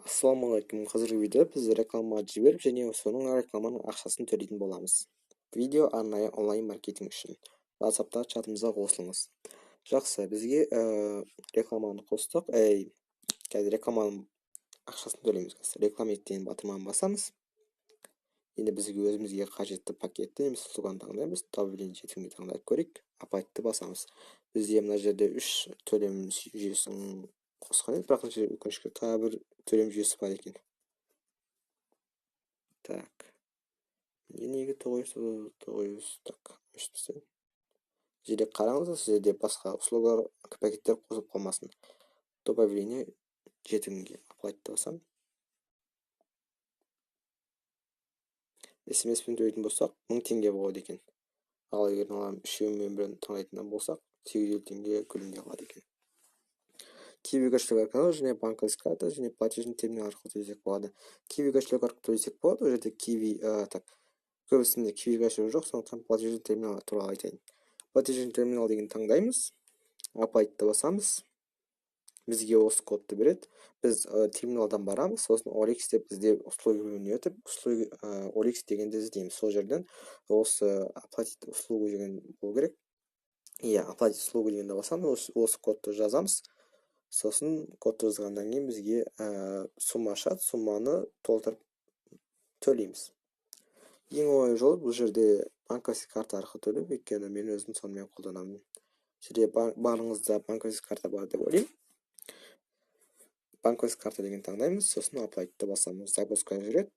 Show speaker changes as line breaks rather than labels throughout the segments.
Ассалаумағалейкум. Қазіргі видеода біз реклама жіберіп және соның рекламаның ақшасын төлейтін боламыз. Видео арнайы онлайн маркетинг үшін. WhatsApp'та чатымызға қосылыңыз. Жақсы, бізге рекламаны қостық. Қазір рекламаның ақшасын төлейміз. Реклама деген батырманы басамыз. Енді бізге өзімізге қажетті пакетті немесе услуганы таңдаймыз. Добавление жетімге таңдап көрейік. Оплатить басамыз. Бізде мына жерде 3 төлем жүйесін қосқан едік, бірақ мына жерде өкінішке тағы бір төлем жүйесі бар екен. Так. Неге 900, так, үш. Жерде қараңыздар, сіздерде басқа услугалар, пакеттер қосылып қалмасын. Добавление жетімге оплатить басамын. СМС-пен төлейтін болсақ, 1000 теңге болады екен. Ал егер мына үшеуімен бірін таңдайтын болсақ, 850 теңге көлемінде қалады екен. Киви кошелек арқылы және банковский карта және платежный терминал арқылы төлесек болады. Киви кошелек арқылы төлесек болады. Ол жерде Киви, так, көбісінде Киви кошелек жоқ, сондықтан платежный терминал туралы айтайын. Платежный терминал деген таңдаймыз, оплатить басамыз. Бізге осы кодты береді. Біз терминалдан барамыз, сосын OLX деп бізде услуги бөліміне өтіп, услуги OLX дегенді іздейміз. Сол жерден осы оплатить услугу деген болу керек. Иә, оплатить услугу дегенді басамыз, осы кодты жазамыз. Сосын кодты жазғаннан кейін бізге сумма шығады, сумманы толтырып төлейміз. Ең оңай жолы бұл жерде банковский карта арқылы төлеу, өйткені мен өзім сонымен қолданамын. Сізде барыңызда банковский карта бар деп ойлаймын. Банковский карта деген таңдаймыз, сосын оплатить басамыз. Загрузка жүреді.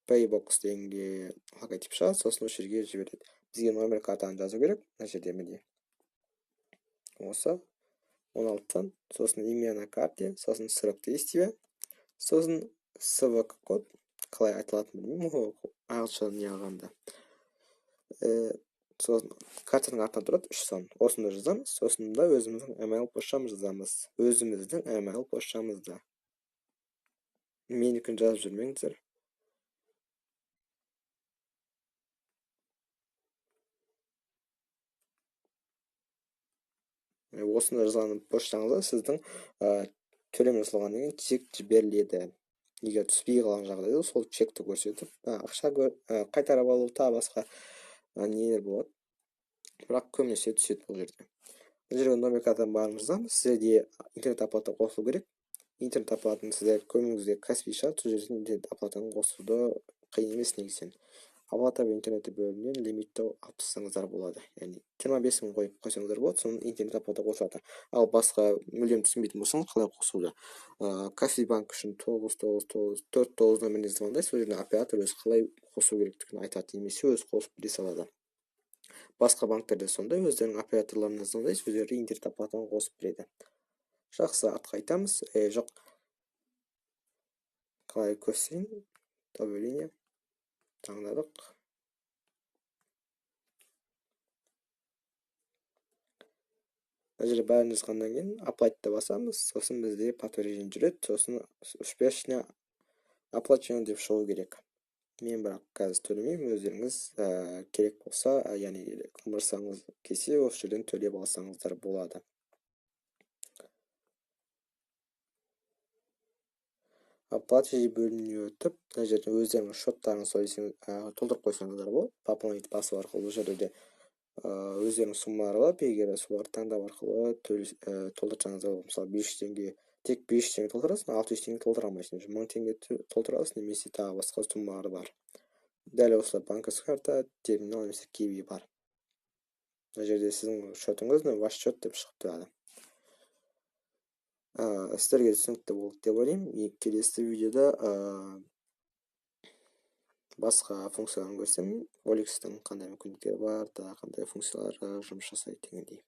Paybox дегенге логотип шығады, сосын осы жерге жібереді. Бізге номер картаны жазу керек. Мына жерде міне. Осы 16-тан, сосын имя на карте, сосын срок действия, сосын СВК код, қалай айтылатынын білмеймін, ағылшынша не алғанда. Сосын картаның артынан тұрады 3 сан. Осыны жазамыз, сосын да өзіміздің email поштамызды жазамыз. Өзіміздің email поштамызды. Менікін жазып жүрмеңіздер. Осыны жазған поштаңызға сіздің төлем жасалғаннан кейін чек жіберіледі. Егер түспей қалған жағдайда сол чекті көрсетіп, ақша қайтарып алу тағы басқа нелер болады. Бірақ көбінесе түседі бұл жерде. Бұл жерге номер картаның барын жазамыз. Сіздерде интернет оплата қосылу керек. Интернет оплатаны сіздер көбіңізде Каспи шығады, сол жерден интернет оплатаны қосуды қиын емес негізінен. Оплата в интернете бөлімінен лимитті алып тастасаңыздар болады. Яғни 25 мың қойып қойсаңыздар болады, соны интернет оплата қосылады. Ал басқа мүлдем түсінбейтін болсаңыз, қалай қосуды? Каспи банк үшін тоғыз, тоғыз, тоғыз, төрт, тоғыз нөміріне звондайсыз, сол жерден оператор өзі қалай қосу керектігін айтады, немесе өзі қосып бере салады. Басқа банктерде сондай, өздерінің операторларына звондайсыз, өздері интернет оплатаны қосып береді. Жақсы, артқа айтамыз. Жоқ. Қалай көрсетейін? Добавление. Таңдадық. Мына жерде бәрін жазғаннан кейін оплатить басамыз, сосын бізде подтверждение жүреді, сосын успешно оплачено деп шығу керек. Мен бірақ қазір төлемеймін, өздеріңіз керек болса, яғни реклама жасағыңыз келсе, осы жерден төлеп алсаңыздар болады. Платежи бөліміне өтіп, мына жерден өздеріңіз счеттарыңызды толтырып қойсаңыздар болады. Пополнить басу арқылы бұл жерде де өздеріңіз суммалары бар, егер соларды таңдау арқылы толтырсаңыздар болады. Мысалы, 500 теңге, тек 500 теңге толтырасың, 600 теңге толтыра алмайсың. 1000 теңге толтырасың, немесе тағы басқа суммалары бар. Дәл осылай банковский карта, терминал немесе Киви бар. Мына жерде сіздің счетыңыз, мына ваш счет деп шығып тұрады. Сіздерге түсінікті болды деп ойлаймын. Келесі видеода басқа функцияларын көрсетемін. OLX-тің қандай мүмкіндіктері бар, тағы қандай функциялары жұмыс жасайды дегендей.